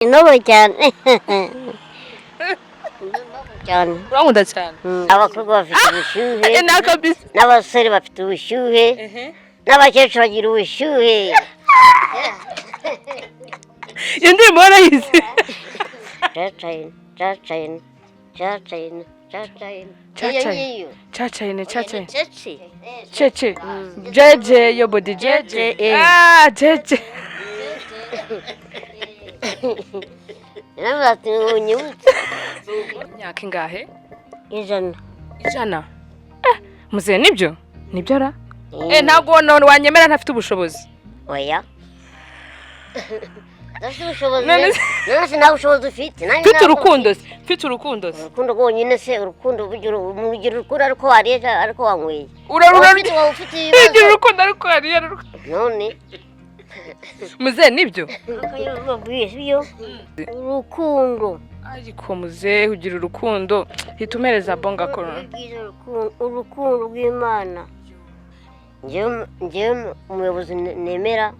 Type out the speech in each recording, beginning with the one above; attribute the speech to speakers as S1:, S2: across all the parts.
S1: Intobo cyane. Intobo cyane.
S2: Urankunda cyane.
S1: Abakobwa bafite ubushyuhe,
S2: Na kabisa.
S1: n'abasore bafite ubushyuhe, n'abakecuru bagira ubushyuhe.
S2: Iyo ndirimbo warayizi?
S1: Cacayina, cacayina, cacayina, cacayina.
S2: Cacayina.
S1: Iyo ngiyo.
S2: Cacayine, cacayine.
S1: Cece.
S2: Cece, jeje, yo body jeje.
S1: Jeje.
S2: Ah, jeje.
S1: Naravuze ati unyibutse.
S2: Imyaka ingahe?
S1: 100.
S2: 100. Muzehe, nibyo nibyo ra? Ntabwo none wanyemera ntafite ubushobozi.
S1: Oya. Ndafite ubushobozi.
S2: None
S1: None se nta bushobozi ufite? Nanjye
S2: Mfite
S1: ntabwo
S2: urukundo se, mfite urukundo se.
S1: Urukundo rwonyine se, urukundo bugira ugira urukundo ariko wariye ariko wanyweye.
S2: Urarura.
S1: Waba ufite ibibazo.
S2: Ugira urukundo ariko hariya
S1: None.
S2: Muzehe, nibyo?
S1: Babwiye sibyo? Urukundo.
S2: Ariko muzehe, ugira urukundo, hita umereza bonga korona.
S1: Urukundo rw'Imana. Njyewe umuyobozi nemera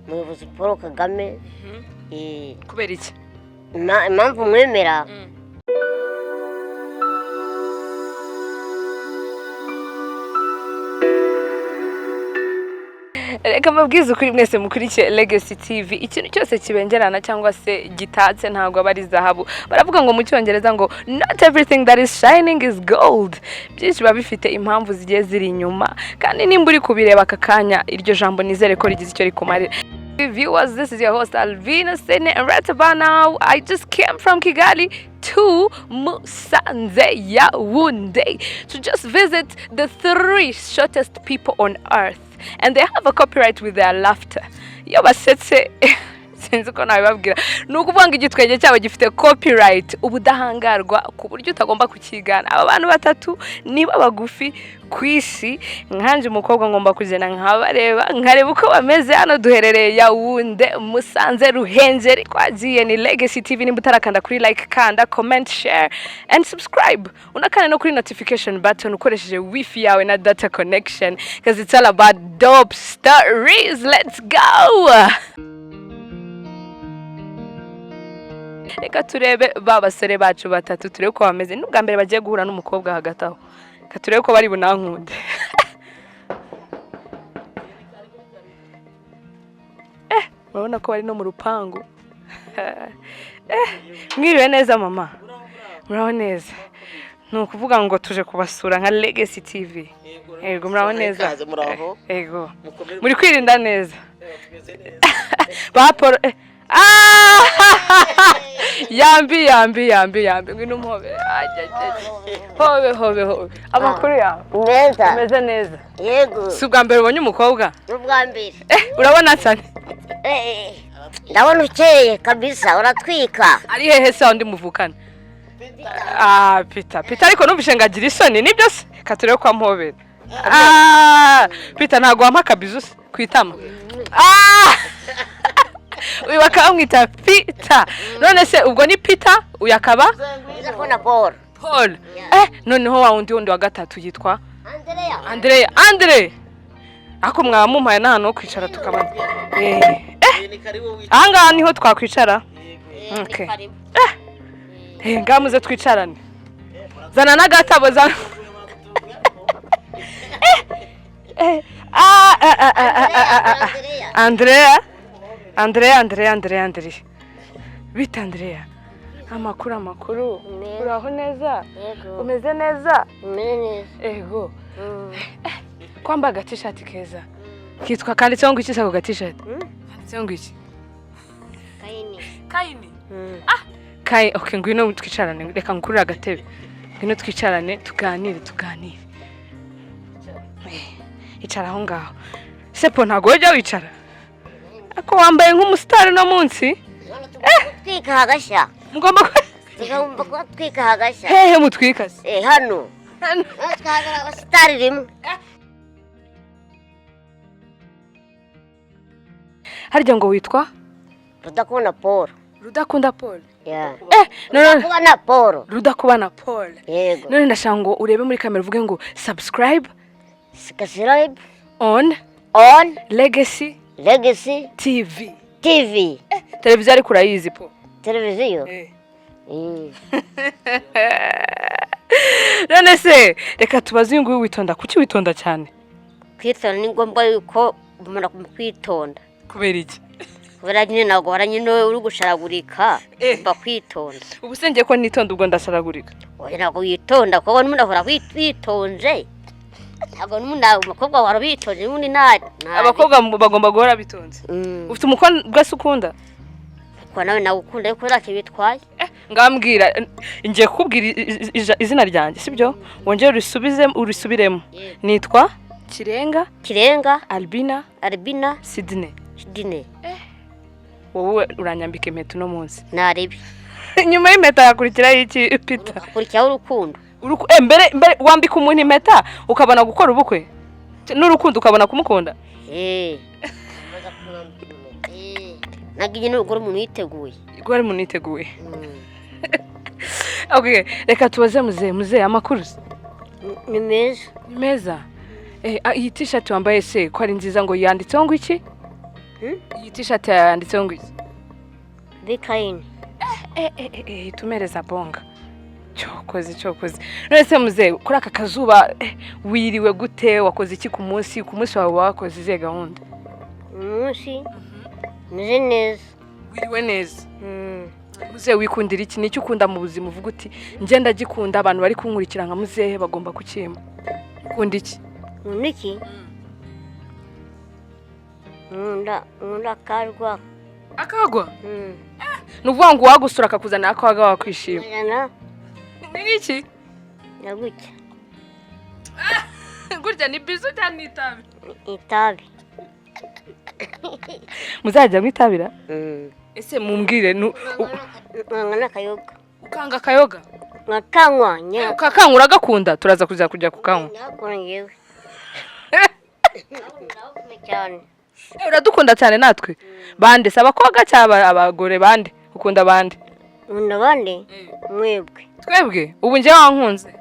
S1: umuyobozi Paul Kagame.
S2: Kubera iki?
S1: Impamvu mwemera,
S2: Reka mbabwize ukuri, mwese mukurikiye Legacy TV, ikintu cyose kibengerana cyangwa se gitatse ntabwo aba ari zahabu. Baravuga ngo mu Cyongereza ngo "Not everything that is shining is gold." Byinshi biba bifite impamvu zigiye ziri inyuma, kandi nimba uri kubireba aka kanya, iryo jambo nizere ko rigize icyo rikumarira. Viewers, this is your host Alvina Sydney, and right about now, I just came from Kigali to Musanze, Yaoundé, to just visit the three shortest people on earth. And they have a copyright with their laughter. Iyo basetse, sinzi uko nabibabwira, ni ukuvuga ngo igitwenge cyabo gifite copyright, ubudahangarwa, ku buryo utagomba kukigana. Aba bantu batatu niba bagufi ku isi. Nkanjye umukobwa ngomba kugenda nkabareba, nkareba uko bameze. Hano duherereye Yaounde, Musanze, Ruhengeri. Twagiye, ni Legacy TV. Nimba utarakanda kuri like, kanda, comment, share and subscribe, unakanda no kuri notification button ukoresheje wifi yawe na data connection, because it's all about dope stories. Let's go! Reka turebe ba basore bacu batatu, turebe uko bameze. Ni ubwa mbere bagiye guhura n'umukobwa hagati aho. Reka turebe ko bari bunankunde. Murabona ko bari no mu rupangu. Mwiriwe neza mama? Muraho neza? Ni ukuvuga ngo tuje kubasura nka Legacy TV. Yego, muraho neza?
S3: Ikaze, muraho.
S2: Yego.
S3: Mukomere.
S2: Muri kwirinda neza?
S3: Tumeze neza.
S2: Ba Paul, ah! Yambi, yambi, yambi, yambi! Ngwino umuhobere. Ajya, ajya, ajya. Hobe, hobe, hobe! Amakuru yawe?
S1: Meza.
S2: Umeze neza?
S1: Yego.
S2: Si ubwa mbere ubonye umukobwa?
S1: Ni ubwa mbere.
S2: Urabona cyane.
S1: Ndabona ukeye kabisa, uratwika.
S2: Ari hehe se undi muvukana? Ah, Peter, Peter, ariko numvise ngo agira isoni, nibyo se? Ka turebe ko amuhobera. Ah, Peter, ntabwo wampa akabizu se ku itama? Ah! Uyu bakaba bamwita Peter. None se ubwo ni Peter, uyu akaba
S1: Uza kubona Paul.
S2: Paul. Noneho wa wundi wa gatatu yitwa
S1: Andrea.
S2: Andre. Andre, ako mwaba mumpaye n'ahantu ho kwicara tukabona.
S3: Ni karibu wicare.
S2: Aha ngaha niho twakwicara?
S3: Yego.
S2: Okay. Ngaha muze twicarane. Zana n'agatabo, zana. Ah, ah, ah, ah, ah, ah, ah, ah. Andrea, Andrea, Andrea, Andrea, Andrea! Bita Andrea. Amakuru, amakuru?
S1: Meza.
S2: Uraho neza?
S1: Yego.
S2: Umeze neza?
S1: Umeze neza.
S2: Ego. Kwambaye agatishati keza, kitwa, kanditseho ngo iki se ako gatishati? Kanditseho ngo iki?
S1: Kayini.
S2: Kayini. Kayi, okay, ngwino twicarane. Reka ngukurire agatebe. Ngwino twicarane, tuganire, tuganire. Icara aho ngaho. Sepo, ntabwo wajya wicara ako wambaye nk'umusitari uno munsi.
S1: Gutwika hagashya.
S2: Mugomba
S1: Tugomba kuba twika hagashya.
S2: Hehe mutwika se?
S1: Hano.
S2: Hano.
S1: Twahagarara abasitari rimwe.
S2: Harya ngo witwa?
S1: Rudakubona Paul.
S2: Rudakunda Paul?
S1: Yeah.
S2: None
S1: Rudakubona Paul.
S2: Rudakubana Paul.
S1: Yego.
S2: None ndashaka ngo urebe muri kamera, uvuge ngo "Subscribe
S1: Subscribe
S2: on
S1: on
S2: Legacy
S1: Legacy
S2: TV."
S1: TV.
S2: Televiziyo ariko urayizi po?
S1: Televiziyo.
S2: None se reka tubaze uyu nguyu witonda, kuki witonda cyane?
S1: Kwitonda ni ngombwa yuko umuntu agomba kwitonda.
S2: Kubera iki?
S1: Kubera nyine ntabwo uhora nyine uri gusharagurika. Ugomba kwitonda.
S2: Ubu se ngiye ko nitonda, ubwo ndasharagurika?
S1: Oya, ntabwo witonda kuko n'umuntu ahora witonze, ntabwo n'umuntu umukobwa ahora witonze n'ubundi nta
S2: Abakobwa bagomba guhora bitonze. Ufite umukobwa se ukunda?
S1: Kuko nawe nawe ukunda ariko ntacyo bitwaye.
S2: Ngambwira, ngiye kukubwira izina ryanjye, sibyo? Wongere urisubize, urisubiremo.
S1: Yego.
S2: Nitwa Kirenga.
S1: Kirenga.
S2: Albina.
S1: Albina.
S2: Sydney.
S1: Sidine.
S2: Wowe uranyambika impeta uno munsi?
S1: Narebi.
S2: Nyuma y'impeta hakurikiraho iki, Peter?
S1: Hakurikiraho urukundo.
S2: Mbere wambika umuntu impeta ukabona gukora ubukwe n'urukundo, ukabona kumukunda?
S1: Eh. Ntabwo nyine urugore umuntu yiteguye.
S2: Guhora umuntu yiteguye. Okay, reka tubaze muzehe. Muzehe, amakuru se?
S1: Ni meza.
S2: Ni meza. Iyi t-shirt wambaye se ko ari nziza, ngo yanditseho ngo iki?
S1: Hmm?
S2: Iyi t-shirt yanditseho ngo iki?
S1: Bikayini.
S2: Tumereza bonga, cyokoze cyokoze. None se muzehe, kuri aka kazuba wiriwe gute? Wakoze iki ku munsi? Ku munsi wawe wakoze izihe gahunda?
S1: Umunsi meze neza.
S2: Wiriwe neza. Muzehe, wikundira iki? Nicyo ukunda mu buzima uvuga uti njye ndagikunda, abantu bari kunkurikira nka muzehe bagomba kukimpa? Ukunda iki?
S1: Nkunda iki? Nkunda akarwa.
S2: Akagwa? Ni ukuvuga ngo uwagusura akakuzanira akagwa wakwishima?
S1: Nkajyana.
S2: Ni iki?
S1: Na gutya.
S2: Gutya ni bizu cyangwa ni itabi?
S1: Itabi.
S2: Muzajya mwitabira ese mumbwire
S1: Nkanywa n'akayoga.
S2: Ukanga akayoga?
S1: Nkakanywa nyine.
S2: Ukakanywa, uragakunda? Turaza kuza kujya kukanywa.
S1: Ndakunda njyewe. Ndakunda cyane.
S2: Uradukunda cyane natwe. Bande se, abakobwa cyangwa abagore? Bande ukunda, bande?
S1: Nkunda abandi mwebwe.
S2: Twebwe? Ubu njye wankunze?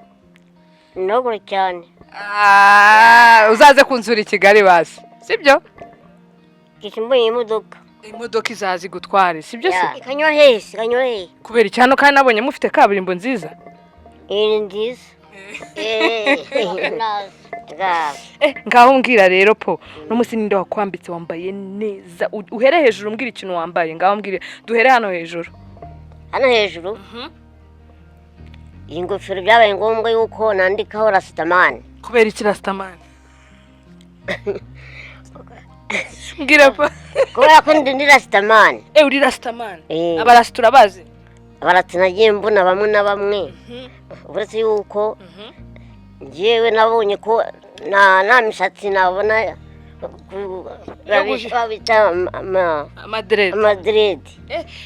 S1: Ndakunda cyane.
S2: Ah, uzaze kunsura i Kigali basi, sibyo?
S1: Gisa mbonye imodoka.
S2: Imodoka izaza igutware, sibyo se?
S1: Ikanywa hese, ikanywa hehe?
S2: Kubera iki? Hano kandi nabonye mufite kaburimbo nziza.
S1: Iyi ni nziza. Naza.
S2: Ngaho mbwira rero po, uno munsi ninde wakwambitse? Wambaye neza. Uhere hejuru umbwira ikintu wambaye. Ngaho mbwire, duhere hano hejuru.
S1: Hano hejuru, iyi ngofero byabaye ngombwa yuko nandikaho Rasitamani.
S2: Kubera iki Rasitamani? Mbwira po.
S1: Kubera ko ndi Rasitamani.
S2: Uri Rasitamani?
S1: Eh.
S2: Abarasita urabazi?
S1: Abarasita nagiye mbona bamwe na bamwe, uretse yuko njyewe nabonye ko nta mishatsi nabona babita
S2: Amadreads.
S1: Amadreads.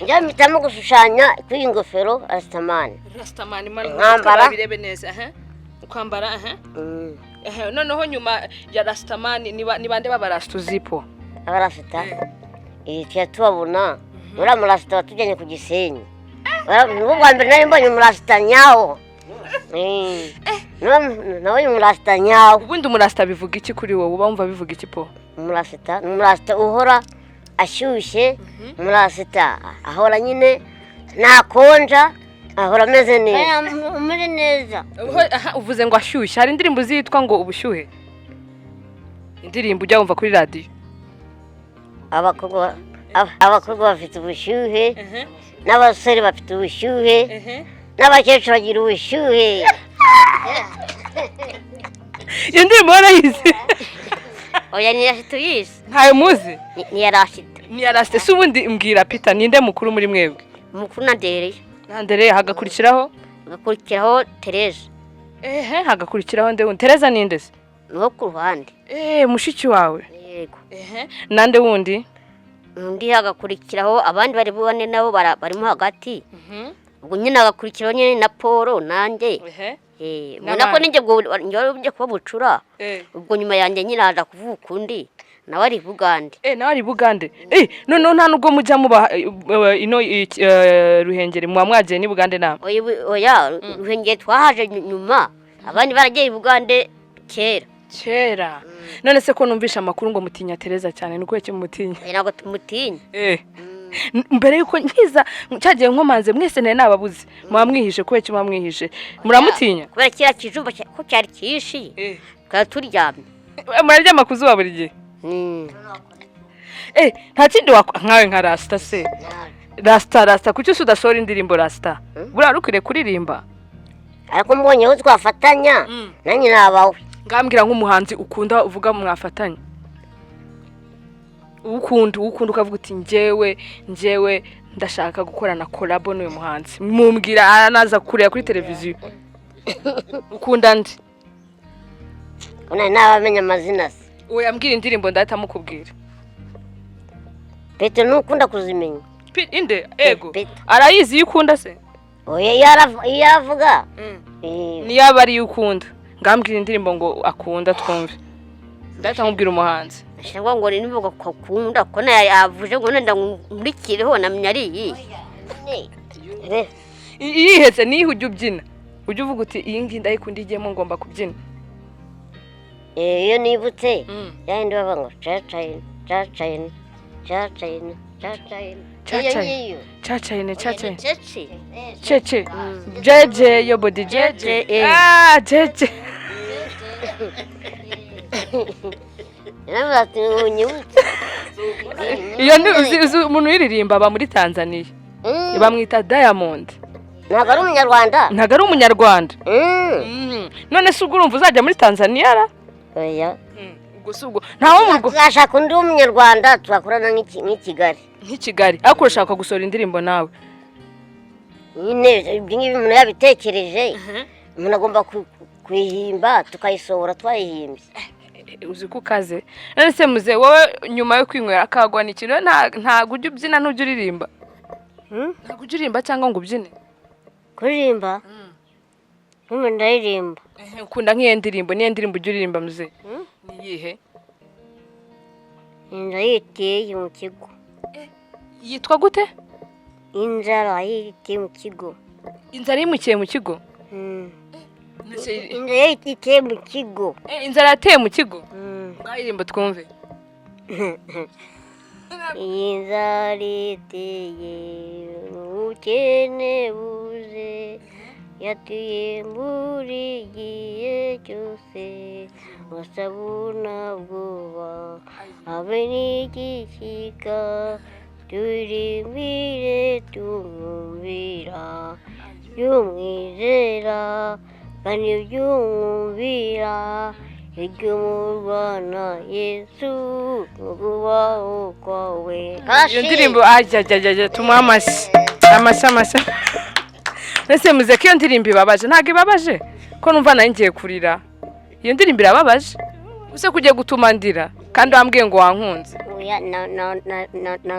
S1: Njyewe mpitamo gushushanya kuri iyi ngofero Rasitamani.
S2: Rasitamani.
S1: Nkambara.
S2: Birebe neza, aha ukambara, aha. Noneho nyuma ya Rasitamani ni bande b'abarasita uzi po?
S1: Abarasita iyi tujya tubabona, uriya murasita watujyanye ku Gisenyi. Nibwo bwa mbere nari mbonye umurasita nyawo. Nabonye umurasita nyawo.
S2: Ubundi umurasita bivuga iki kuri wowe? Uba wumva bivuga iki po?
S1: Umurasita ni umurasita uhora ashyushye, umurasita ahora nyine ntakonja, ahora ameze neza, ameze neza.
S2: Aha, uvuze ngo ashyushye, hari indirimbo zitwa ngo ubushyuhe, indirimbo ujya wumva kuri radiyo.
S1: Abakobwa bafite ubushyuhe, n'abasore bafite ubushyuhe, n'abakecuru bagira ubushyuhe.
S2: Iyo ndirimbo warayizi?
S1: Oya, ni rasita uyizi.
S2: Ntayo muzi?
S1: Ni iya rasita.
S2: Ni iya rasita. Se ubundi mbwira Peter, ninde mukuru muri mwebwe?
S1: Umukuru na Dereye.
S2: Andereya, hagakurikiraho?
S1: Hagakurikiraho Tereza.
S2: Ehe, hagakurikiraho nde wundi? Tereza ninde se?
S1: Niwo ku ruhande.
S2: Mushiki wawe?
S1: Yego.
S2: Ehe, nande wundi?
S1: Undi hagakurikiraho abandi bari bane nabo barimo hagati, ubwo nyine hagakurikiraho nyine na Paul nanjye.
S2: Ehe.
S1: Ubona ko
S2: N'abandi.
S1: ninjye ubwo njye wari ugiye kuba bucura. Ubwo nyuma yanjye nyine haza kuvuka undi nawe ari Bugande.
S2: Nawe ari Bugande. Noneho nta nubwo mujya muba ino Ruhengeri, muba mwagiye ni Bugande namwe?
S1: Oya, oya, Ruhengeri twahaje nyuma, abandi baragiye i Bugande kera.
S2: Kera. None se ko numvisha amakuru ngo mutinya Tereza cyane, ni ukubera iki mutinya?
S1: Ntabwo tumutinya.
S2: Mbere yuko nkiza cyagiye nkomanze mwese nari nababuze, muba mwihishe. Kubera iki muba mwihishe? Muramutinya?
S1: Kubera kiriya kijumba ko cyari cyinshi, twari turyamye.
S2: Muraryama ku zuba buri gihe? Nta kindi wakora nkawe nka Rasita se? Rasita, Rasita, kuki se udasohora indirimbo, Rasita? Buriya wari ukwiriye kuririmba.
S1: Ariko mbonye aho twafatanya, nanjye nabawe.
S2: Ngambwira nk'umuhanzi ukunda, uvuga mwafatanya, uwukunda ukavuga uti: Njyewe ndashaka gukorana collabo n'uyu muhanzi." Mumbwira anaza kureba kuri televiziyo. Ukunda ndi?
S1: Ko nari nabamenya amazina se?
S2: Uwo yambwira indirimbo ndahita mukubwira.
S1: Petero ntukunda kuzimenya.
S2: Inde ego?
S1: Peter.
S2: Arayizi iyo ukunda se?
S1: Oya, iyo avuga.
S2: Niyo aba ariyo ukunda, ngambwira indirimbo ngo akunda twumve, ndahita nkubwira umuhanzi.
S1: Ashobora ngo ni ngo akunda ko nayo yavuze ngo nenda nkurikireho, namenya ari iyi.
S2: Iyihetse niyo ujya ubyina, ujya uvuga uti: "Iyi ngiyi ndayikunda, igiyemo ngomba kubyina."
S1: Iyo nibutse yayindi bavuga ngo cacayina cacayina cacayina cacayina, iyo
S2: Cacayina.
S1: ngiyo.
S2: Cacayine, cacayine.
S1: Cece.
S2: Cece, jeje yo body jeje.
S1: Jeje.
S2: Ah, jeje.
S1: Yaravuze ati unyibutse.
S2: Iyo ni uzi umuntu uyiririmba aba muri Tanzania. Bamwita Diamond.
S1: Ntabwo ari umunyarwanda?
S2: Ntabwo ari umunyarwanda. None se ubwo urumva uzajya muri Tanzania ra?
S1: Oya.
S2: Ubwo si ubwo ntawo mu rugo.
S1: Tuzashaka undi w'umunyarwanda tugakorana nk'i Kigali.
S2: Nk'i Kigali, ariko urashaka gusohora indirimbo nawe?
S1: Nyine ibyo ngibi umuntu yabitekereje, umuntu agomba kuyihimba, tukayisohora twayihimbye.
S2: Uzi ko ukaze. None se muze, wowe nyuma yo kwinywera akagwa ni ikintu, ntabwo ujya ubyina, ntujya uririmba? Ntabwo ujya uririmba cyangwa ngo ubyine?
S1: Kuririmba? Nk'ubu ndaririmba.
S2: Ukunda nk'iyo ndirimbo, niyo ndirimbo ujya uririmba muze, ni iyihe?
S1: Inzara yiteye mu kigo.
S2: Yitwa gute?
S1: Inzara yiteye mu kigo.
S2: Inzara yimukiye mu kigo?
S1: Inzara yiteye mu kigo.
S2: Inzara yateye mu kigo. Mwaririmbo twumve.
S1: Inzara iteye, ubukene buze, yatuye muri gihe cyose, wasabuna bwoba habe n'igishyika, turirimbire tumwumvira byumwizera, kandi byumwumvira iry'umurwana Yesu mu kubaho kwawe.
S2: Iyo ndirimbo, ajyajyajya, tumuhe amashyi, amashyi, amashyi. Ese muze ko iyo ndirimbo ibabaje? Ntabwo ibabaje ko numva nawe ngiye kurira? Iyo ndirimbo irababaje, use ko ugiye gutuma ndira kandi wambwiye ngo wankunze.
S1: Oya,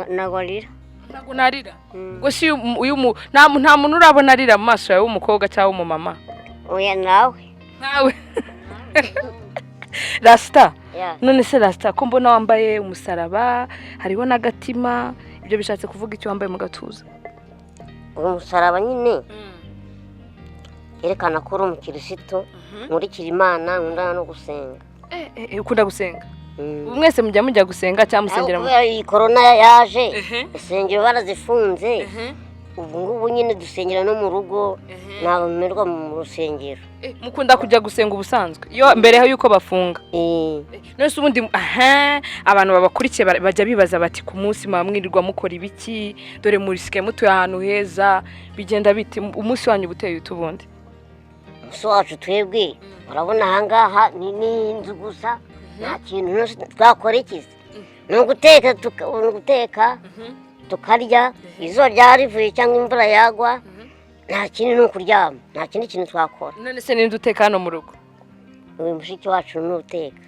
S1: nagwarira.
S2: Ntabwo narira. Ubwo si uyu nta muntu urabona arira mu maso yawe, w'umukobwa cyangwa w'umumama?
S1: Oya, nawe.
S2: Nawe Rasita?
S1: Ya.
S2: None se Rasita, ko mbona wambaye umusaraba hariho n'agatima, ibyo bishatse kuvuga icyo wambaye mu gatuza?
S1: Uwo musaraba nyine yerekana ko uri umukirisitu, nkurikira Imana, nkundana no gusenga.
S2: Ukunda gusenga? Ubu mwese mujya gusenga cyangwa musengera mu
S1: Kubera iyi korona yaje, insengero barazifunze, ubu ngubu nyine dusengera no mu rugo, ntabwo mmerwa mu rusengero.
S2: Mukunda kujya gusenga ubusanzwe iyo mbere y'uko bafunga? None se ubundi, aha abantu babakurikiye bajya bibaza bati: "Ku munsi muba mwirirwa mukora ibiki? Dore murisigaye mutuye ahantu heza, bigenda biti? Umunsi wanyu uba uteye ute ubundi?"
S1: Umunsi wacu twebwe, urabona ahangaha ni inzu gusa, nta kintu twakora ikizi, ni uguteka, ni uguteka tukarya, izuba ryaba rivuye cyangwa imvura yagwa, nta kindi, ni ukuryama, nta kindi kintu twakora.
S2: None se ninde uteka hano mu rugo?
S1: Uyu mushiki wacu ni uteka.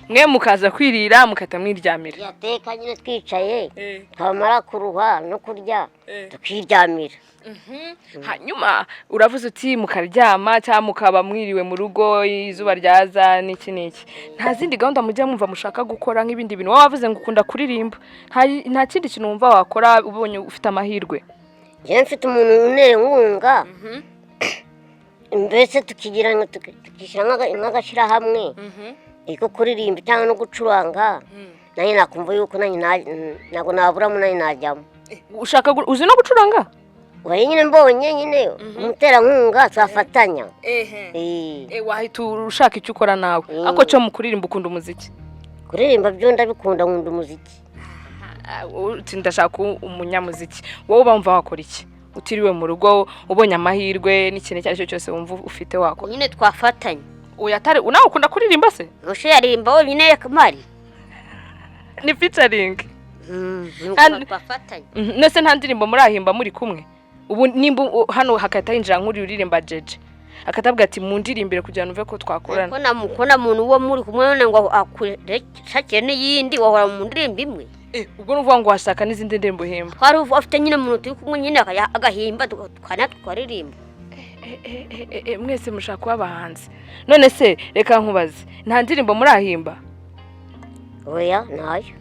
S2: Mwe mukaza kwirira mukahita mwiryamira?
S1: Yateka nyine twicaye, twamara kuruha no kurya tukiryamira.
S2: Hanyuma uravuze uti mukaryama cyangwa mukaba mwiriwe mu rugo, izuba ryaza n'iki n'iki. Nta zindi gahunda mujya mwumva mushaka gukora, nk'ibindi bintu? Wowe wavuze ngo ukunda kuririmba, nta kindi kintu wumva wakora ubonye ufite amahirwe?
S1: Njyewe mfite umuntu untera inkunga, mbese tukigira ngo tukishyira nk'agashyirahamwe. Ko kuririmba cyangwa no gucuranga, nanjye nakumva yuko nanjye ntabwo naburamo, nanjye najyamo.
S2: Ushaka uzi no gucuranga?
S1: Ubu nyine mbonye nyine umuterankunga twafatanya.
S2: Wahita ushaka icyo ukora nawe. Ariko cyo mu kuririmba, ukunda umuziki?
S1: Kuririmba byo ndabikunda, nkunda umuziki.
S2: Ah, uti ndashaka kuba umunyamuziki. Wowe uba wumva wakora iki utiriwe mu rugo, ubonye amahirwe n'ikintu icyo ari cyo cyose wumva ufite wakora?
S4: Nyine twafatanya.
S2: Oya, atari nawe ukunda kuririmba se?
S4: Mushe yaririmba wenyine kamari.
S2: Ni featuring.
S4: Twafatanya.
S2: Nese nta ndirimbo murahimba muri kumwe? Ubu nimba hano hakahita hinjira nk'uri uririmba Jeje, akatavuga ati mundirimbire kugira ngo numve ko twakorana.
S4: Ko na muntu uwo muri kumwe none ngo akushakire n'iyindi, wahora mu ndirimbo imwe.
S2: Ubwo ni ukuvuga ngo washaka n'izindi ndirimbo uhimba?
S4: Twari afite nyine umuntu turi kumwe nyine agahimba tukana tukaririmba.
S2: Mwese mushaka kuba abahanzi. None se reka nkubaze, nta ndirimbo murahimba?
S1: Oya, ntayo.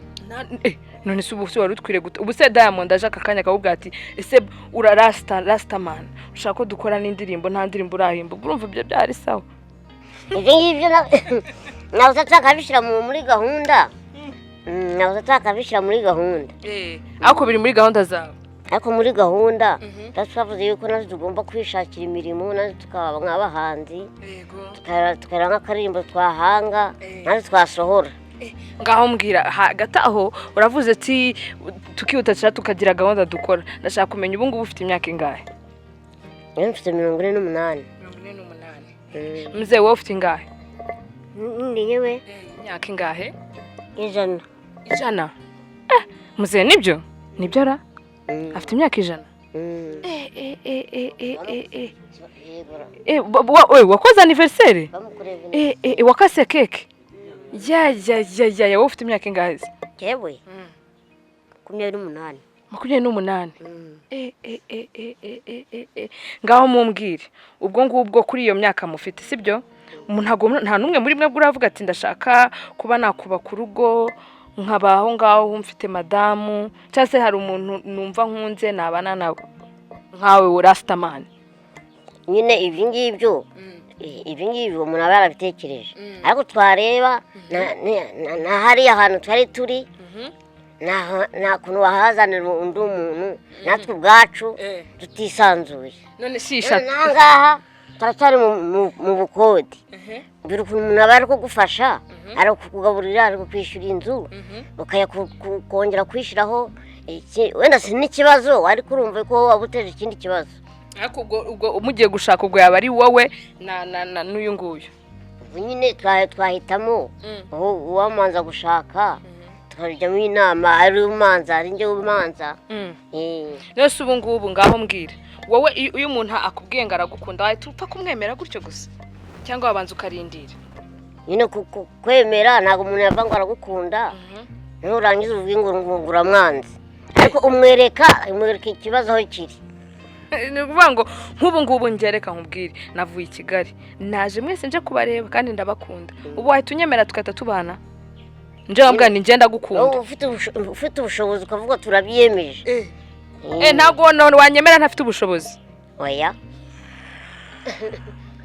S2: None se ubu se wari utwiriye gute? Ubu se Diamond aje aka kanya akakubwira ati ese ura rasta, rastaman, ushaka ko dukora n'indirimbo, nta ndirimbo urahimba, ubwo urumva ibyo byari sawa?
S1: Ibyo ngibyo ntabwo tutakabishyira muri gahunda. Ntabwo tutakabishyira muri gahunda.
S2: Ariko biri muri gahunda zawe?
S1: Ariko muri gahunda twavuze yuko natwe tugomba kwishakira imirimo, natwe tukaba nk'abahanzi, tukareba nk'akaririmbo twahanga natwe twasohora.
S2: Ngaho mbwira, hagati aho uravuze ati tukihuta cyangwa tukagira gahunda dukora. Ndashaka kumenya, ubu ngubu ufite imyaka ingahe?
S1: Iyo mfite 48.
S2: 48. Mzee, wowe ufite ingahe?
S4: Ndi yewe.
S2: Imyaka ingahe?
S4: 100.
S2: 100? Mzee, nibyo nibyo ra? Afite imyaka 100?
S1: Yego.
S2: Wakoze anniversaire?
S1: Bamukoreye.
S2: Wakase keke? Ya ya ya ya ya, wowe ufite imyaka ingahe se?
S4: Yewe, 28.
S2: 28. Ngaho mumbwire, ubwo ngubwo kuri iyo myaka mufite, sibyo, ntabwo nta n'umwe muri mwe uravuga ati ndashaka kuba nakubaka urugo, nkaba aho ngaho mfite madamu, cyangwa se hari umuntu numva nkunze nabana nawe, nkawe Rastaman?
S1: Nyine ibyo ngibyo, ibyo ngibyo umuntu aba yarabitekereje, ariko twareba na hariya hantu twari turi, nta kuntu wahazanira undi muntu natwe ubwacu tutisanzuye.
S2: None shisha.
S1: None n'aha ngaha turacyari mu bukode. Mbere ukuntu umuntu aba ari kugufasha, ari kukugaburira, ari kukwishyura inzu, ukajya kongera kwishyiraho wenda si n'ikibazo, ariko urumva ko waba uteje ikindi kibazo.
S2: Ariko ubwo mugiye gushaka, ubwo yaba ari wowe na n'uyu nguyu?
S1: Ubu nyine twahitamo uwamanza gushaka, tukabijyamo inama, ari umanza, ari njye umanza.
S2: None ubu ngubu ngaho mbwira, wowe iyo umuntu akubwiye ngo aragukunda, wahita upfa kumwemera gutyo gusa, cyangwa wabanza ukarindira?
S1: Nyine kwemera, ntabwo umuntu yava ngo aragukunda nurangiza uvuge ngo uramwanze, ariko umwereka ikibazo aho kiri.
S2: Ni ukuvuga ngo nk'ubu ngubu ngereka nkubwire, navuye i Kigali, naje mwese nje kubareba kandi ndabakunda. Ubu wahita unyemera tugahita tubana, nje nkabwira ni ngenda gukunda?
S1: Wowe ufite ubushobozi, ukavuga turabyiyemeje.
S2: Ntabwo none wanyemera ntafite ubushobozi?
S1: Oya,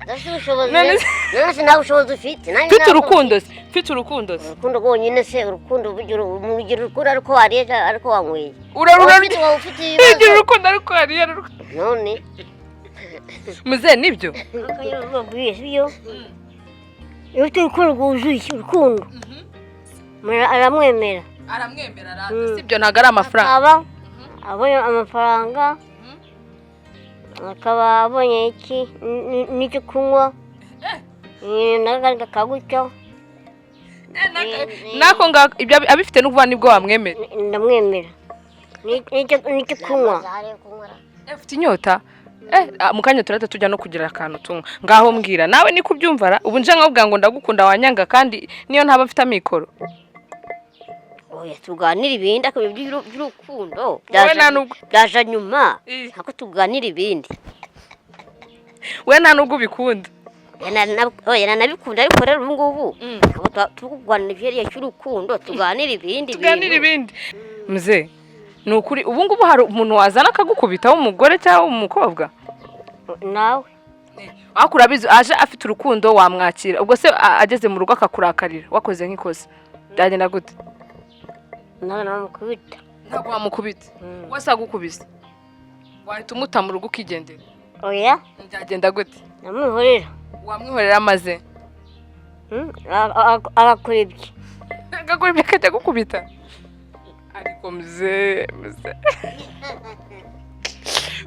S1: udafite ubushobozi.
S2: None
S1: None se nta bushobozi ufite? Nanjye
S2: mfite
S1: ntabwo
S2: urukundo se, mfite urukundo se?
S1: Urukundo rwonyine se, urukundo bugira urukundo ariko wariye ariko wanyweye?
S2: Urarura.
S1: Waba ufite
S2: ugira
S1: ibibazo.
S2: Urukundo ariko hariya
S1: None.
S2: Muzehe, nibyo?
S4: Sibyo, iyo ufite urukundo rwuzuye urukundo, umuntu aramwemera.
S2: Aramwemera arata, sibyo? Ntabwo ari amafaranga.
S4: Akaba abonye amafaranga, akaba abonye iki n'icyo kunywa n'akandi kagutyo.
S2: Nako ngako ibyo abifite n'ukuvuga nibwo wamwemera?
S4: Ndamwemera n'icyo kunywa.
S2: Ufite inyota? Mu kanya turahita tujya no kugira akantu tunywa. Ngaho mbwira nawe, niko ubyumva ra? Ubu nje nkabwira ngo ndagukunda, wanyanga kandi niyo ntaba mfite amikoro?
S4: Oya, tuganira ibindi, ariko ibyo by'urukundo
S2: Wowe nta nubwo
S4: byaje nyuma, ntabwo tuganira ibindi.
S2: We nta nubwo ubikunda?
S4: Oya, nanabikunda, ariko rero ubu ngubu ntabwo turi kurwanira ibyerekeye cy'urukundo, tuganira ibindi.
S2: Tuganira
S4: bintu.
S2: Ibindi. Mzee, ni ukuri ubu ngubu hari umuntu wazana akagukubita, w'umugore cyangwa umukobwa?
S4: Nawe.
S2: Ariko urabizi, aje afite urukundo wamwakira. Ubwo se ageze mu rugo akakurakarira, wakoze nk'ikosa, byagenda gute?
S1: Ntabwo namukubita.
S2: Ntabwo wamukubita? Wese agukubise wahita umuta mu rugo ukigendera?
S1: Oya.
S2: Byagenda gute?
S1: Namwihorera.
S2: Wamwihorera amaze?
S1: Agakora ibye.
S2: Agakora ibyo, akajya gukubita. Ariko muzehe, muzehe,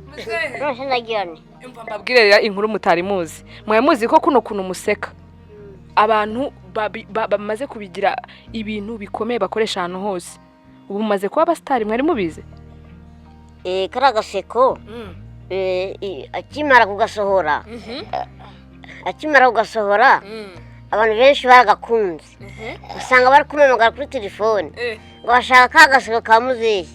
S2: muzehe.
S1: None se ndagira nti?
S2: Umva mbabwire rero inkuru mutari muzi. Mwari muzi ko kuno kuntu museka, abantu bamaze kubigira ibintu bikomeye bakoresha ahantu hose, ubu mumaze kuba abasitari? Mwari mubizi?
S1: Kariya gaseko, akimara kugasohora abantu benshi baragakunze, usanga bari kumuhamagara kuri telefone ngo bashaka ka gaseko ka muzehe.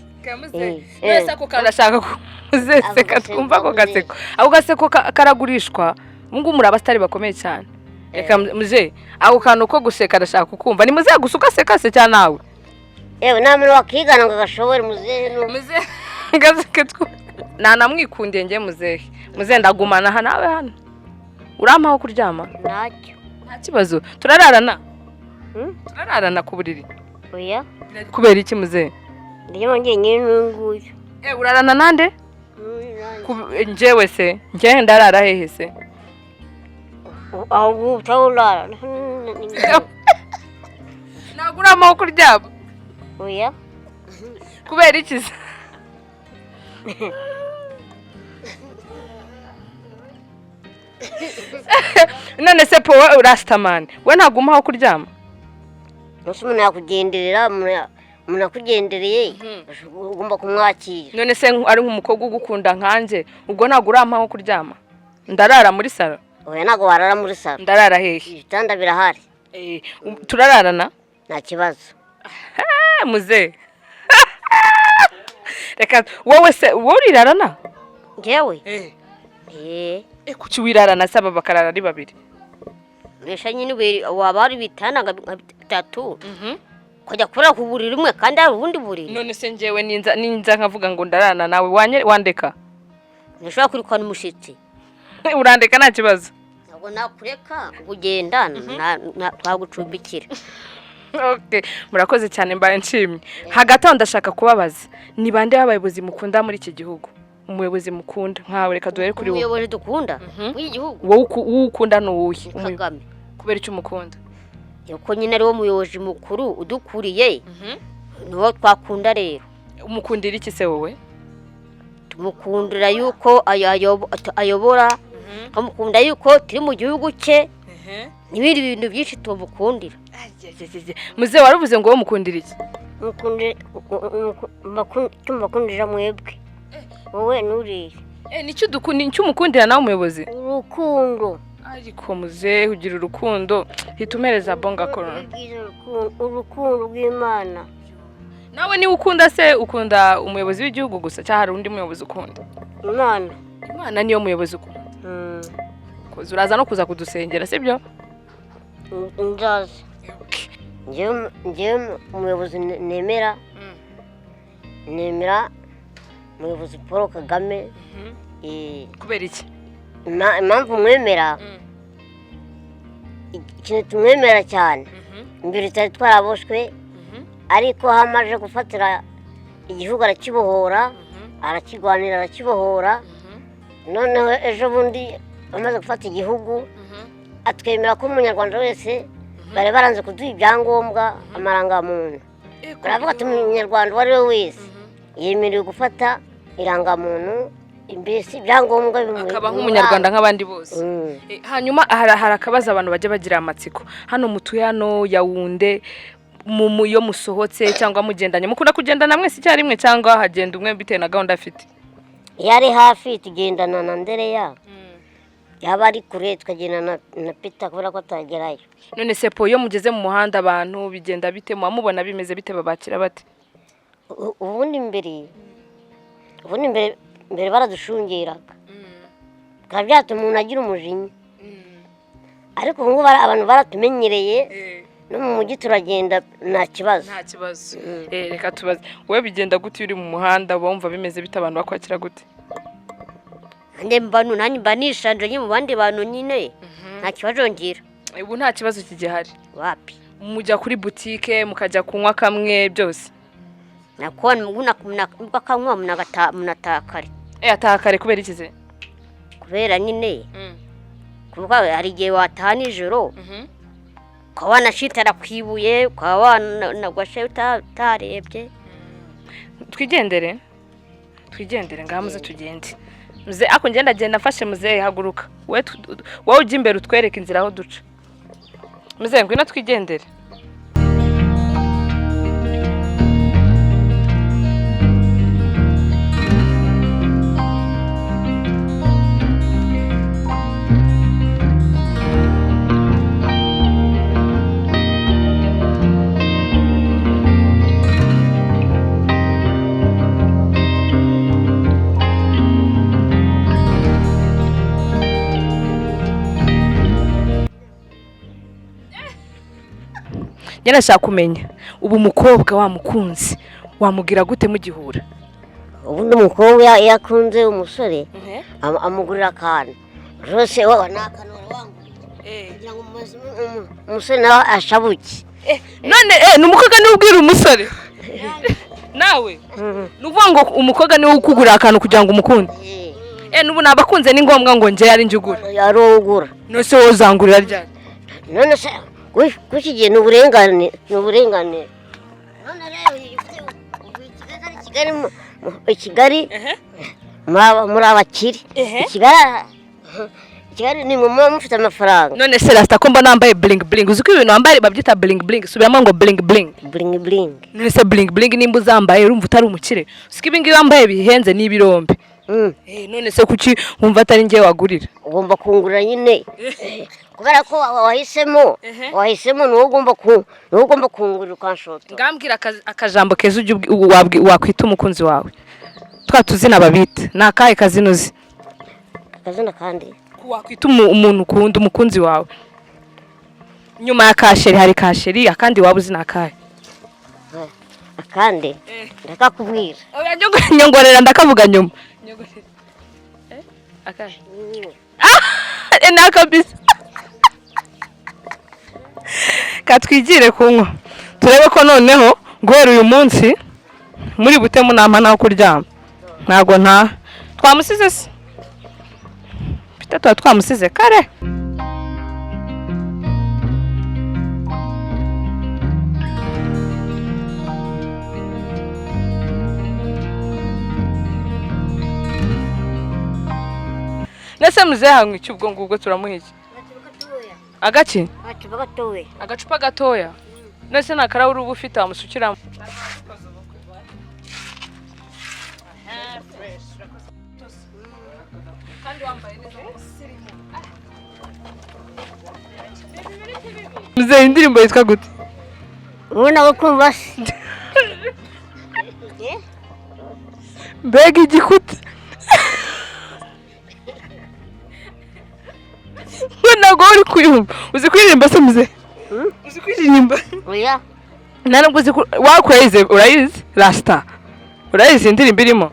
S2: Wese ako kantu ashaka kumuzeseka.
S1: Ako gaseko
S2: Twumva ako
S1: ka muzehe.
S2: gaseko, ako gaseko karagurishwa. Ubu ngubu muri abasitari bakomeye cyane. Reka muzehe, ako kantu ko guseka arashaka kukumva. Ni muzehe gusa ugaseka se cyangwa nawe?
S1: Yewe, nta muntu wakigana ngo agashobore muzehe
S2: Muzehe, gaseke nanamwikundiye njye. Muzehe, muzehe, ndagumana aha nawe hano. Urampa aho kuryama?
S1: Ntacyo.
S2: Nta kibazo, turararana?
S1: Hmm?
S2: Turararana ku buriri?
S1: Oya.
S2: Kubera iki, muzehe?
S1: Ndyama njyenyine n'uyu nguyu.
S2: Urarana nande?
S1: N'uyu nanjye.
S2: Njyewe se, njyewe ndarara hehe se?
S1: Aho ngubu utawurara.
S2: Ntabwo urampa aho kuryama?
S1: Oya.
S2: Kubera iki se? None se po wowe urasitamani, we ntabwo umpa aho kuryama?
S1: Umunsi umuntu yakugenderera, umuntu akugendereye ugomba kumwakira.
S2: None se ari nk'umukobwa ugukunda nkanjye, ubwo ntabwo urampa aho kuryama? Ndarara muri salo?
S1: Oya, ntabwo warara muri salo.
S2: Ndarara hehe?
S1: Ibitanda birahari.
S2: Turararana?
S1: Nta kibazo.
S2: Muzehe, reka wowe se, wowe urirarana?
S1: Njyewe?
S2: Kuki wirarana se, aba bakarara ari babiri?
S4: Mbese nyine waba hari ibitanda nka bitatu, ukajya kurara ku buriri umwe kandi hari ubundi buriri?
S2: None se njyewe ninza nkavuga ngo ndararana nawe, wandeka?
S4: Ntushobora kwirukana umushyitsi.
S2: Urandeka nta kibazo?
S4: Ntabwo nakureka ngo ugenda, twagucumbikira.
S2: Okay, murakoze cyane, mbaye nshimye. Hagati aho ndashaka kubabaza, ni bande b'abayobozi mukunda muri iki gihugu? Umuyobozi mukunda nkawe, reka duhere kuri wowe.
S4: Umuyobozi dukunda muri iki gihugu?
S2: Wowe uwo ukunda ni uwuhe?
S4: Ni Kagame.
S2: Kubera icyo umukunda?
S4: Kuko nyine ari wo muyobozi mukuru udukuriye, niwo twakunda rero.
S2: Umukundira iki se wowe?
S4: Tumukundira yuko ayobora, tukamukunda yuko turi mu gihugu cye, n'ibindi bintu byinshi tumukundira.
S2: Muzehe, waravuze ngo wowe umukundira iki?
S1: Tumukundira mwebwe, wowe n'uriya.
S2: Nicyo umukundira nawe umuyobozi?
S1: Urukundo.
S2: Ariko muzehe, ugira urukundo, hita umereza bonga korona.
S1: Urukundo rw'Imana.
S2: Nawe niba ukunda se, ukunda umuyobozi w'igihugu gusa cyangwa hari undi muyobozi ukunda?
S1: Imana.
S2: Imana niyo muyobozi ukunda? Uraza no kuza kudusengera, sibyo?
S1: Nzaza. Njyewe umuyobozi nemera, nemera umuyobozi Paul Kagame.
S2: Kubera iki?
S1: Impamvu mwemera, ikintu tumwemera cyane, mbere tutari twaraboshwe, ariko aho amaze gufatira igihugu arakibohora, arakirwanira, arakibohora. Noneho ejo bundi amaze gufata igihugu atwemera ko umunyarwanda wese, bari baranze kuduha ibyangombwa, amarangamuntu, baravuga ati umunyarwanda uwo ari we wese yemerewe gufata irangamuntu, mbese ibyangombwa
S2: akaba nk'umunyarwanda nk'abandi bose. Hanyuma hari akabazo abantu bajya bagira amatsiko. Hano mutuye hano Yawunde, iyo musohotse cyangwa mugendanye, mukunda kugendana mwese icyarimwe cyangwa hagenda umwe bitewe na gahunda afite?
S1: Iyo ari hafi tugendana na Ndereya, yaba ari kure tukagendana na Peter kubera ko atagerayo.
S2: None se po, iyo mugeze mu muhanda abantu bigenda bite? Muba mubona bimeze bite? Babakira bate?
S1: Ubundi mbere baradushungeraga, bikaba byatuma umuntu agira umujinya, ariko ubu ngubu abantu baratumenyereye, no mu mujyi turagenda nta kibazo.
S2: Nta kibazo. Reka tubaze wowe, bigenda gute iyo uri mu muhanda? Uba wumva bimeze bite? Abantu bakwakira gute?
S4: Nanjye mba nanjye mba nishanje nyine mu bandi bantu nyine, nta kibazo ngira.
S2: Ubu nta kibazo kigihari?
S4: Wapi.
S2: Mujya kuri butike, mukajya kunywa kamwe, byose?
S4: Nakubona kanywa munatakare.
S2: Ataha kare kubera iki se?
S4: Kubera nyine, kuko hari igihe wataha nijoro, ukaba wanashitara ku ibuye, ukaba wanagwashe utarebye.
S2: Twigendere, twigendere, ngaha muze tugende. Muze ako ngenda genda mfashe muzehe, haguruka wowe, wowe ujya imbere utwereke inzira aho duca. Muzehe, ngwino twigendere. Njye nashaka kumenya, ubu umukobwa wamukunze wamubwira gute mugihura?
S1: Ubundi umukobwa iyo akunze umusore amugurira akantu rwose, wowe ni akantu wari wanguriye kugira ngo umusore nawe ashabuke.
S2: None ni umukobwa niwe ubwira umusore nawe? Ni ukuvuga ngo umukobwa niwe ukugurira akantu kugira ngo umukunde? N'ubu nabakunze, ni ngombwa ngo njye ari njye ugura?
S1: Ari wowe ugura.
S2: None se wowe uzangurira ryari?
S1: None se kuri gihe ni uburenganire, ni uburenganire. None rero iyo ufite ubu i Kigali, Kigali i Kigali muri abakire, i Kigali, i Kigali ni muba mufite amafaranga.
S2: None se rasita, ko mbona wambaye bling bling, uzi ko ibintu wambaye babyita bling bling? Subiramo ngo bling bling.
S1: Bling bling.
S2: None se bling bling nimba uzambaye, urumva utari umukire? Uzi ko ibi ngibi wambaye bihenze, ni ibirombe. None se kuki wumva atari njye wagurira?
S1: Ugomba kungurira nyine, kubera ko wahisemo, wahisemo, ni wowe ugomba kungurira ukanshotora.
S2: Ngambwira akajambo keza ujya wakwita umukunzi wawe, twa tuzina babita, ni akahe kazina uzi?
S1: Akazina kandi?
S2: Wakwita umuntu ukunda, umukunzi wawe, nyuma ya ka chéri. Hari ka chéri, akandi waba uzi ni akahe?
S1: Akandi ndakakubwira.
S2: Oya, nyongorera, ndakavuga nyuma. Nyongorera. Akahe? Ni akabisa katwigire kunywa, turebe ko noneho guhera uyu munsi muri butemu nampa naho kuryama. Ntabwo nta twamusize se Peter, tuba twamusize kare. Nese muzehe hanywa iki? Ubwo ngubwo turamuha iki? Agaki?
S1: Agacupa gatoya.
S2: Agacupa gatoya. Nese nta karahuri uba ufite wamusukiramo? Muzehe, indirimbo yitwa gute?
S1: Ubona ko kumva se.
S2: Mbega igikuta! We ntabwo uri kuyumva. Uzi kuririmba se muzehe? Uzi kuririmba?
S1: Oya.
S2: Nta nubwo uzi wakurayize. Urayizi rasita? Urayizi indirimbo irimo?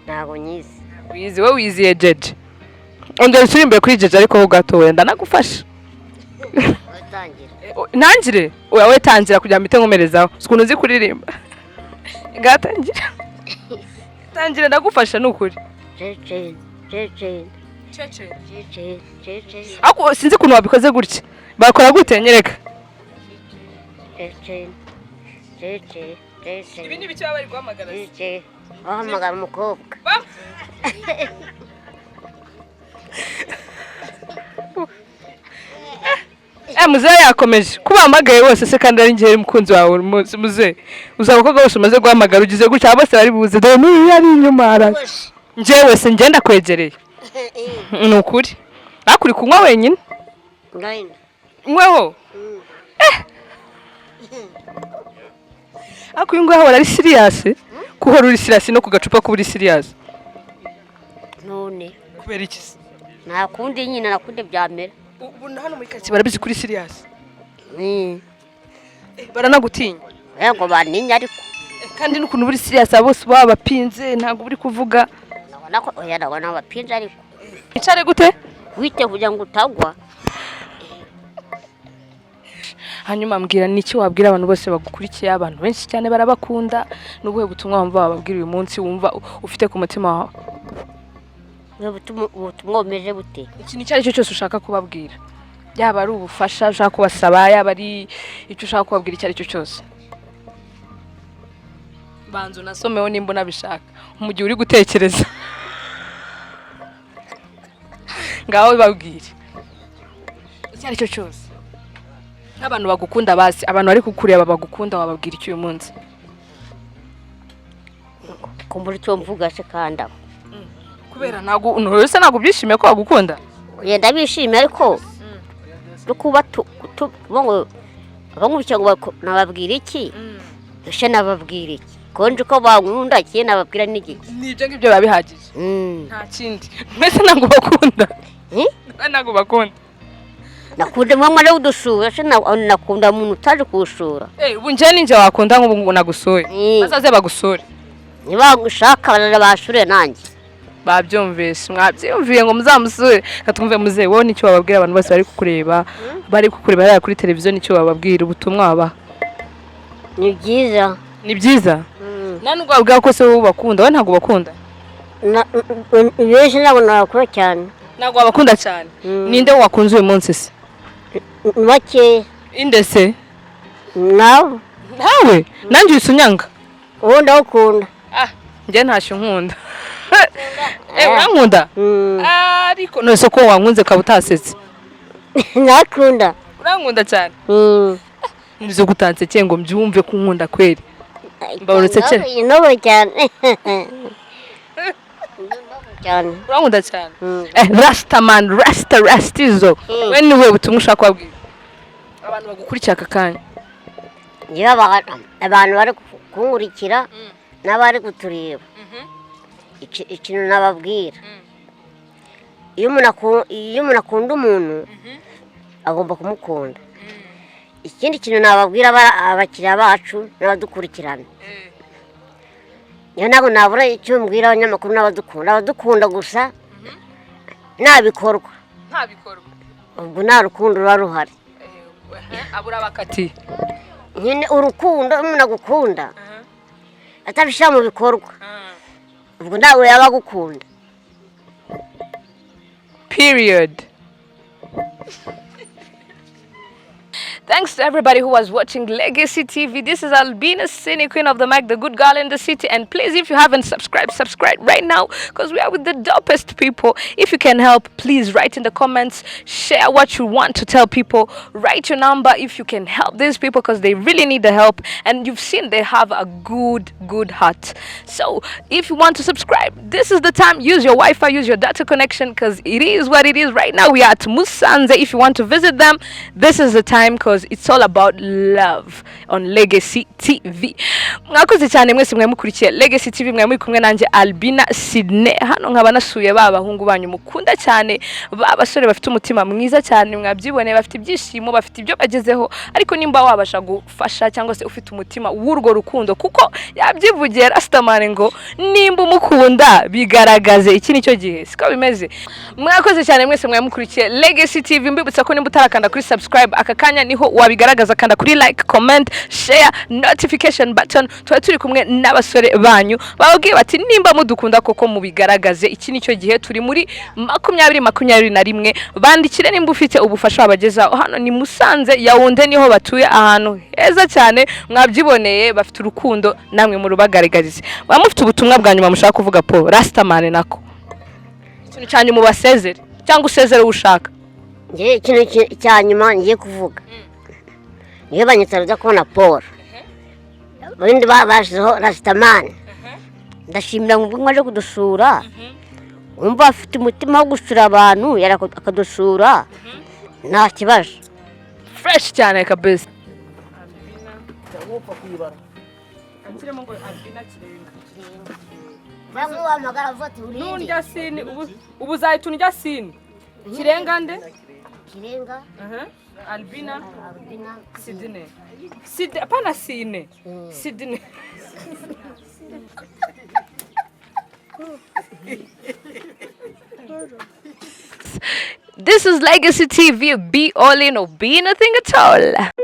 S1: Ntabwo nyizi.
S2: Wizi wowe wiziye Jeje. Ongera usuririmbe kuri Jeje ariko ho gato, wenda nagufasha.
S1: Watangira.
S2: Ntangire? Oya, we tangira kugira ngo mpite nkomerezaho. Si ukuntu uzi kuririmba? Ngatangira, tangira, ndagufasha ni ukuri.
S1: Cece cece cece cece.
S2: Ariko sinzi ukuntu wabikoze gutya. Bakora gute? Nyereka.
S1: Cece cece cece.
S2: Ibi ni ibiki baba bari guhamagara se?
S1: Cece bahamagara umukobwa.
S2: Muzehe yakomeje kuba wahamagaye bose se, kandi ari njyewe mukunzi wawe buri munsi. Muzehe, uzi abakobwa bose umaze guhamagara, ugize gutya bose bari buze. Dore n'uyu ari inyuma araza. Njyewe se ngenda kwegereye, ni ukuri, ariko uri kunywa wenyine.
S1: Ngayina.
S2: Nyweho. Ariko uyu nguyu ahora ari serious, kuhora uri serious no ku gacupa kuba uri serious.
S4: None.
S2: Kubera iki se?
S4: Nta kundi nyine, nta kundi byamera.
S2: Ubu na hano muri karitsiye barabizi kuri serious?
S4: Mm.
S2: Baranagutinya?
S4: Oya, ngo bantinya ariko.
S2: Kandi n'ukuntu uri serious, abo bose baba bapinze, ntabwo uri kuvuga.
S4: Ndabona ko oya, ndabona bapinze ariko.
S2: Wicare gute?
S4: Wite kugira ngo utagwa.
S2: Hanyuma mbwira, niki wabwira abantu bose bagukurikiye? Abantu benshi cyane barabakunda. Ni ubuhe butumwa wumva wababwira uyu munsi, wumva ufite ku mutima wawe?
S4: Ubutumwa bumeze bute?
S2: Ikintu icyo ari cyo cyose ushaka kubabwira, yaba ari ubufasha ushaka kubasaba, yaba ari icyo ushaka kubabwira icyo ari cyo cyose. Banza unasomeho nimba unabishaka mu gihe uri gutekereza. Ngaho babwire icyo ari cyo cyose, nk'abantu bagukunda basi, abantu bari kukureba bagukunda, wababwira icyo uyu munsi?
S4: Kumbura icyo mvuga se kandi aho?
S2: Kubera ntabwo wese ntabwo byishimiye ko bagukunda.
S4: Oya, ndabishimiye, ariko no kuba ngo abangurukira ngo nababwira iki ese? Nababwira iki ko nzi ko bankunda? Kiye nababwira n'igiki?
S2: Ni ibyo ngibyo biba bihagije. Nta kindi. Mwese ntabwo bakunda?
S4: Hmm?
S2: Ntabwo bakunda?
S4: Nakunda mama ari udusura se, nakunda umuntu utaje kuwusura.
S2: Eh, ubu njye ninjye wakunda nk'ubu ngo nagusuye? Bazaze bagusure.
S4: Niba gushaka baraza basure nanjye.
S2: Babyumvise, mwabyumviye ngo muzamusure. Katwumve muzehe, wowe nicyo wababwira abantu bose bari kukureba hariya kuri televiziyo? Nicyo wababwira, ubutumwa wabaha?
S1: Ni byiza.
S2: Ni byiza. Nta nubwo wabwira ko se wowe ubakunda? Wowe ntabwo ubakunda?
S1: Benshi ntabwo nabakura cyane.
S2: Ntabwo wabakunda cyane? Ninde wakunze uyu munsi se?
S1: Ni bakeya.
S2: Inde se?
S1: Nawe.
S2: Nawe? Nanjye uhise unyanga?
S1: Ubu ndawukunda.
S2: Ah, njye ntashyo nkunda. Eh, urankunda? Ariko none se ko wankunze ukaba utasetse?
S1: Ndakunda.
S2: Urankunda cyane?
S1: Mm.
S2: Nizo kutansekeye ngo mbyumve ko unkunda kweri. Mbabarutse.
S1: Inobo cyane. Cyane.
S2: Urankunda cyane?
S1: Mm.
S2: Eh, Rastaman, rasta rastizo, we ni we butumwa ushaka kubabwira abantu bagukurikiye aka kanya?
S1: Njyewe abantu bari kunkurikira n'abari kutureba, ikintu nababwira, iyo umuntu akunda umuntu agomba kumukunda. Ikindi kintu nababwira abakiriya bacu n'abadukurikirana, niyo ntabwo nabura icyo mbwira abanyamakuru n'abadukunda, abadukunda gusa nta bikorwa.
S2: Nta bikorwa.
S1: Ubwo nta rukundo ruba ruhari.
S2: Abura bakatiye.
S1: Nyine urukundo, iyo umuntu agukunda atabishyira mu bikorwa, ubwo ntabwo yaba agukunda.
S2: Period. Thanks to everybody who was watching Legacy TV. This is Albina Sini, Queen of the Mic, the good girl in the city. And please, if you haven't subscribed, subscribe right now because we are with the dopest people. If you can help, please write in the comments, share what you want to tell people, write your number if you can help these people because they really need the help. And you've seen they have a good, good heart. So if you want to subscribe, this is the time. Use your Wi Fi, use your data connection because it is what it is right now. We are at Musanze. If you want to visit them, this is the time because it's all about love on Legacy TV. Mwakoze cyane mwese mwe mukurikiye Legacy TV, mwe muri kumwe nanjye Albina Sydney. Hano nkaba nasuye ba bahungu banyu mukunda cyane, ba basore bafite umutima mwiza cyane. Mwabyiboneye, bafite ibyishimo, bafite ibyo bagezeho. Ariko nimba wabasha gufasha cyangwa se ufite umutima w'urwo rukundo, kuko yabyivugiye Rastaman ngo nimba umukunda bigaragaze, iki nicyo gihe, siko bimeze? Mwakoze cyane mwese mwe mukurikiye Legacy TV. Mbibutsa ko nimba utarakanda kuri subscribe, aka kanya niho wabigaragaza. Kanda kuri like, comment, share, notification button. Tuba turi kumwe n'abasore banyu bababwiye bati nimba mudukunda koko mubigaragaze, iki nicyo gihe. Turi muri 2021. Bandikire nimba ufite ubufasha wabagezaho. Hano ni Musanze, Yaounde niho batuye, ahantu heza cyane. Mwabyiboneye, bafite urukundo, namwe murubagaragarize. Baba mufite ubutumwa bwa nyuma mushaka kuvuga? Po Rastaman, nako ikintu cya nyuma ubasezere cyangwa usezere uwo ushaka.
S1: Njye ikintu cya nyuma ngiye kuvuga, niyo banyita Rudakubona Paul, ubundi bashyizeho Rasitamani.
S4: Ndashimira ngo mwaje kudusura. Wumva afite umutima wo gusura abantu, akadusura nta kibazo.
S2: Fresh cyane kabisa.
S3: Wopfa kuyibara.
S1: Cyangwa uhamagara avuga ati urinde.
S2: Nundya sini ubu, ubu uzahita undya sini Kirenga nde?
S1: Kirenga.
S2: Albina.
S1: Albina.
S2: Sidine, Side, hapana, sine Sidine. This is Legacy TV. Be all in or be nothing at all.